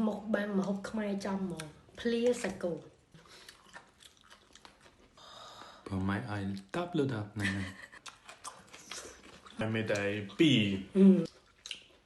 មកបានម្ហូបខ្មែរចំហ្មងភ្លាសាច់គោ បងម៉ែឲ្យតាប់លើតាប់ហ្នឹងហើយមេដៃពីរ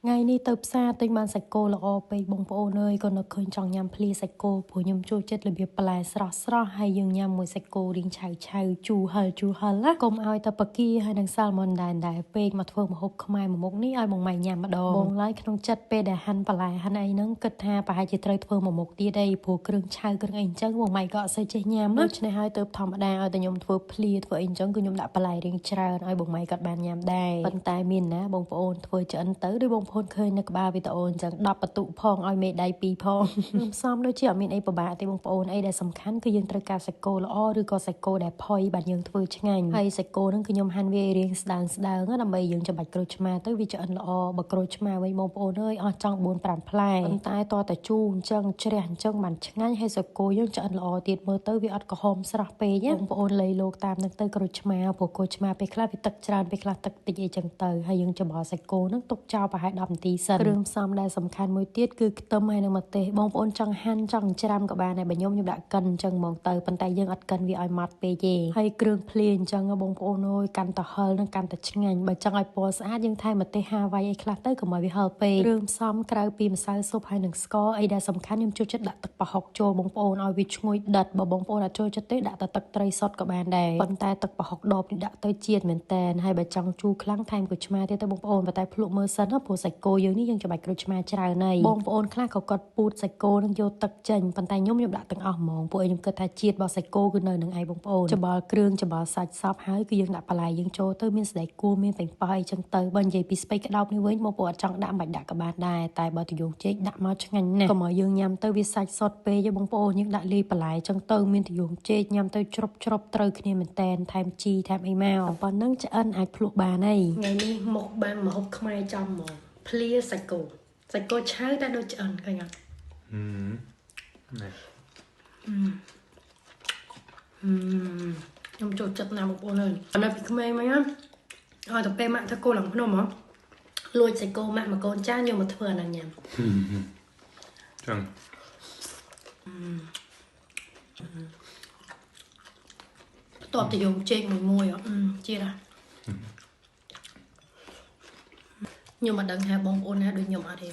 ថ្ងៃនេះទៅផ្សារទិញបានសាច់គោល្អពេកបងប្អូនអើយក៏នឹកឃើញចង់ញ៉ាំភ្លាសាច់គោព្រោះខ្ញុំចូលចិត្តរបៀបបន្លែស្រស់ស្រស់ហើយយើងញ៉ាំមួយសាច់គោរាងឆៅឆៅជូរហឹរជូរហឹរណាកុំឲ្យតែបកាហើយនឹងសាល់ម៉ុនដែរដែរពេកមកធ្វើម្ហូបខ្មែរមួយមុខនេះឲ្យបងម៉ែញ៉ាំម្ដងបងឡើយក្នុងចិត្តពេលដែលហាន់បន្លែហាន់អីហ្នឹងគិតថាប្រហែលជាត្រូវធ្វើមួយមុខទៀតអីព្រោះគ្រឿងឆៅគ្រឿងអីអញ្ចឹងបងម៉ែក៏អត់សូវចេះញ៉ាំណាដូច្នេះហើយទៅធម្មតាឲ្យតែខ្ញុំធ្វើភ្លាធ្វើអីអញ្ចឹងគឺខ្ញុំដាក់បន្លែរាងច្រើនឲ្យបងម៉ែគាត់បានញ៉ាំដែរប៉ុន្តែមានណាបងប្អូនធ្វើឆ្អិនទៅដូចបងប្អូនឃើញនៅក្បាលវីដេអូអញ្ចឹង10បន្ទុកផងឲ្យមេដៃ2ផង ខ្ញុំផ្សំដូចជាអត់មានអីពិបាកទេបងប្អូនអីដែលសំខាន់គឺយើងត្រូវការសាច់គោល្អឬក៏សាច់គោដែលផុយបាទយើងធ្វើឆ្ងាញ់ហើយសាច់គោហ្នឹងគឺខ្ញុំហាន់វាឲ្យរាងស្ដើងស្ដើងណាដើម្បីយើងចាំបាច់ក្រូចឆ្មាទៅវាឆ្អិនល្អបើក្រូចឆ្មាវិញបងប្អូនអើយអស់ចង់4 5ផ្លែប៉ុន្តែតតែជូរអញ្ចឹងជ្រះអញ្ចឹងបានឆ្ងាញ់ហើយសាច់គោយើងឆ្អិនល្អទៀតមើលទៅវាអត់ក្រហមស្រស់ពេកណាបងប្អូនលៃលោកតាមនឹងទៅក្រូចឆ្មាព្រោះក្រូចឆ្មាពេលខ្លះវាទឹកច្រើនពេលខ្លះទឹកតិចអីចឹងទៅហើយយើងច្របល់សាច់គោហ្នឹងទុកចោលប្រហែល10នាទីសិនគ្រឿងផ្សំដែលសំខាន់មួយទៀតគឺខ្ទឹមហើយនិងម្ទេសបងប្អូនចង់ហាន់ចង់ច្រាំក៏បានដែរបើខ្ញុំខ្ញុំដាក់កិនអញ្ចឹងហ្មងទៅប៉ុន្តែយើងអត់កិនវាឲ្យម៉ត់ពេកទេហើយគ្រឿងភ្លាអញ្ចឹងបងប្អូនអើយកាន់តែហឹរនិងកាន់តែឆ្ងាញ់បើចង់ឲ្យពណ៌ស្អាតយើងថែមម្ទេសហាវ៉ៃអីខ្លះទៅកុំឲ្យវាហឹរពេកគ្រឿងផ្សំក្រៅពីម្សៅស៊ុបហើយនិងស្ករអីដែលសំខាន់ខ្ញុំចូលចិត្តដាក់ទឹកប្រហុកចូលបងប្អូនឲ្យវាឈ្ងុយដិតបើបងប្អូនអត់ចូលចិត្តទេដាក់តែទឹកត្រីសុទ្ធក៏បានដែរប៉ុន្តែទឹកប្រហុកដបនេះដាក់ទៅជាតិមែនតែនហើយបើចង់ជូរខ្លាំងថែមក្រូចឆ្មាទៀតទៅបងប្អូនប៉ុន្តែភ្លក់មើលសិនណាព្រោះសាច់គោយើងនេះយើងចាំបាច់ក្រូចឆ្មាច្រើនហើយបងប្អូនខ្លះក៏គាត់ពូតសាច់គោនឹងយកទឹកចេញប៉ុន្តែខ្ញុំខ្ញុំដាក់ទាំងអស់ហ្មងពួកឯងខ្ញុំគិតថាជាតិរបស់សាច់គោគឺនៅនឹងឯងបងប្អូនច្បល់គ្រឿងច្បល់សាច់សពហើយគឺយើងដាក់បន្លែយើងចូលទៅមានសណ្តែកគួរមានប៉េងប៉ោះអីចឹងទៅបើនិយាយពីស្ពៃក្តោបនេះវិញបងប្អូនអត់ចង់ដាក់មិនដាក់ក៏បានដែរតែបើទៅយកចេកដាក់មកឆ្ងាញ់ណាស់កុំឲ្យយើងញ៉ាំទៅវាសាច់សុតពេកទេបងប្អូនយើងដាក់លាយបន្លែចឹងទៅមានតយងចេកញ៉ាំទៅជ្រុបជ្រុបត្រូវគ្នាមែនតែនថែមជីថែមអីមកប៉ុណ្ណឹងឆ្អិនអាចភ្លក់បានហើយថ្ងៃនេះមកបានម្ហូបខ្មែរចំហ្មងភ្លាសាច់គោសាច់គោឆៅតែដូចឆ្អិនឃើញអត់ ហឹមនេះ ខ្ញុំចូលចិត្តណាស់បងប្អូនអើយអានេះពីក្មេងមកណាឲ្យតែពេលម៉ាក់ធ្វើគោឡើងភ្នំហ៎លួចសាច់គោម៉ាក់មកកូនចានយកមកធ្វើអាហ្នឹងញ៉ាំ ចឹង បន្ទាប់ទៅយកចេកមួយមួយហ៎ជាតិហ៎ខ្ញុំមិនដឹងថាបងប្អូនណាដូចខ្ញុំអត់ទ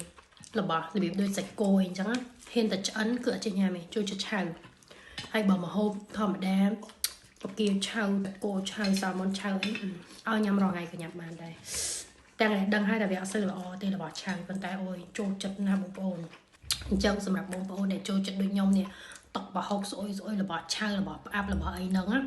េរបស់របៀបដូចសាច់គោអីអញ្ចឹងណាហ៊ានតែឆ្អិនគឺអត់ចេះញ៉ាំទេចូលចិត្តឆៅហើយបើមកហូបធម្មតាបកាឆៅសាច់គោឆៅសាម៉ុនឆៅអីឲ្យញ៉ាំរាល់ថ្ងៃក៏ញ៉ាំបានដែរតែដឹងហើយតែវាអត់សូវល្អទេរបស់ឆៅប៉ុន្តែអូយចូលចិត្តណាស់បងប្អូនអញ្ចឹងសម្រាប់បងប្អូនដែលចូលចិត្តដូចខ្ញុំនេះតុកប្រហុកស្អុយស្អុយរបស់ឆៅរបស់ផ្អាប់របស់អីហ្នឹងណ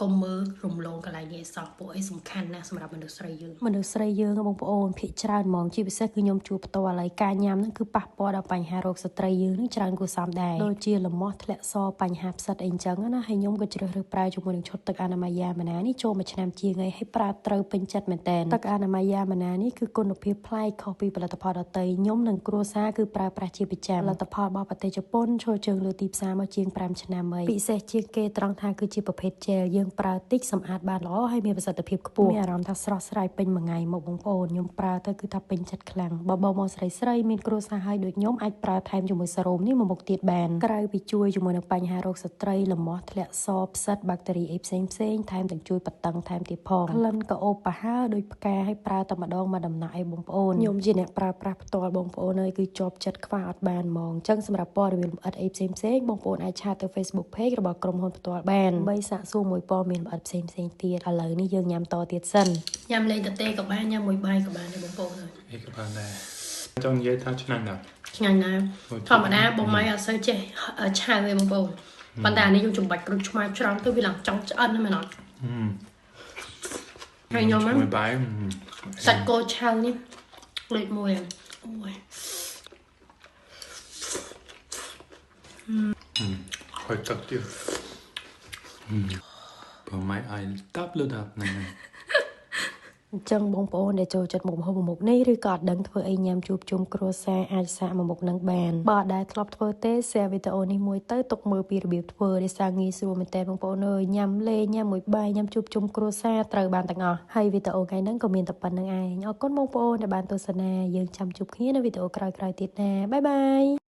ាកុំមើលរំលងកន្លែងនេះឲ្យសោះពួកអីសំខាន់ណាស់សម្រាប់មនុស្សស្រីយើងមនុស្សស្រីយើងបងប្អូនភាគច្រើនហ្មងជាពិសេសគឺខ្ញុំជួបផ្ទាល់ហើយការញ៉ាំហ្នឹងគឺប៉ះពាល់ដល់បញ្ហារោគស្ត្រីយើងហ្នឹងច្រើនគួរសមដែរដូចជាលមាស់ធ្លាក់សបញ្ហាផ្សិតអីអញ្ចឹងណាហើយខ្ញុំក៏ជ្រើសរើសប្រើជាមួយនឹងឈុតទឹកអនាម័យយ៉ាម៉ាណានេះចូលមួយឆ្នាំជាងហើយហើយប្រើត្រូវពេញចិត្តមែនតើទឹកអនាម័យយ៉ាម៉ាណានេះគឺគុណភាពប្លែកខុសពីផលិតផលដទៃខ្ញុំនិងគ្រួសារគឺប្រើប្រាស់ជាប្រចាំផលិតផលរបស់ប្រទេសជប៉ុនឈរជើងលើទីផ្សារមកជាង5ឆ្នាំហើយពិសេសជាងគេត្រង់ថាគឺជាប្រភេទជែលយើងប្រើតិចសម្អាតបានល្អហើយមានប្រសិទ្ធភាពខ្ពស់មានអារម្មណ៍ថាស្រស់ស្រាយពេញមួយថ្ងៃមកបងប្អូនខ្ញុំប្រើទៅគឺថាពេញចិត្តខ្លាំងបើបងមកស្រីស្រីមានគ្រួសារហើយដូចខ្ញុំអាចប្រើថែមជាមួយសេរ៉ូមនេះមួយមុខទៀតបានក្រៅពីជួយជាមួយនឹងបញ្ហារោគស្ត្រីលមាស់ធ្លាក់សផ្សិតបាក់តេរីអីផ្សេងផ្សេងថែមទាំងជួយបតឹងថែមទៀតផងក្លិនក៏អូបប្រហើដូចផ្កាឲ្យប្រើតែម្ដងមួយដំណាក់ឲ្យបងប្អូនខ្ញុំជាអ្នកប្រើប្រាស់ផ្ទាល់បងប្អូនអើយគឺជាប់ចិត្តខ្វះអត់បានហ្មងអញ្ចឹងសម្រាប់ព័ត៌មានលម្អិតអីផ្សេងផ្សេងបងប្អូនអាច chat ទៅ Facebook Page របស់ក្រុមហ៊ុនផ្ទាល់បានដើម្បីសាកសួរមួយព័ត៌មានលម្អិតផ្សេងផ្សេងទៀតឥឡូវនេះយើងញ៉ាំតទៀតសិនញ៉ាំលេងតទេក៏បានញ៉ាំមួយបាយក៏បានដែរបងប្អូនអើយ អីក៏បានដែរចង់និយាយថាឆ្ងាញ់ណាស់ ឆ្ងាញ់ណាស់ធម្មតាបងម៉ៃអត់សូវចេះឆៅទេបងប្អូនប៉ុន្តែអានេះខ្ញុំចំបាច់ក្រូចឆ្មាច្រើនទៅវាឡើងចង់ឆ្អិនហ្នឹងមែនអត់ ហឹម ហើយខ្ញុំហ្នឹង មួយបាយ សាច់គោឆៅនេះលេខ1អូយ ហើយទឹកទៀតបងម៉ែឲ្យតាប់លើតាប់ហ្នឹងហើយ អញ្ចឹងបងប្អូនដែលចូលចិត្តមុខម្ហូបមួយមុខនេះឬក៏អត់ដឹងធ្វើអីញ៉ាំជួបជុំគ្រួសារអាចសាកមួយមុខនឹងបានបើអត់ដែលធ្លាប់ធ្វើទេ share វីដេអូនេះមួយទៅទុកមើលពីរបៀបធ្វើដោយសារងាយស្រួលមែនតើបងប្អូនអើយញ៉ាំលេងញ៉ាំមួយបាយញ៉ាំជួបជុំគ្រួសារត្រូវបានទាំងអស់ហើយវីដេអូថ្ងៃហ្នឹងក៏មានតែប៉ុណ្្នឹងឯងអរគុណបងប្អូនដែលបានទស្សនាយើងចាំជួបគ្នានៅវីដេអូក្រោយៗទៀតណាbye bye.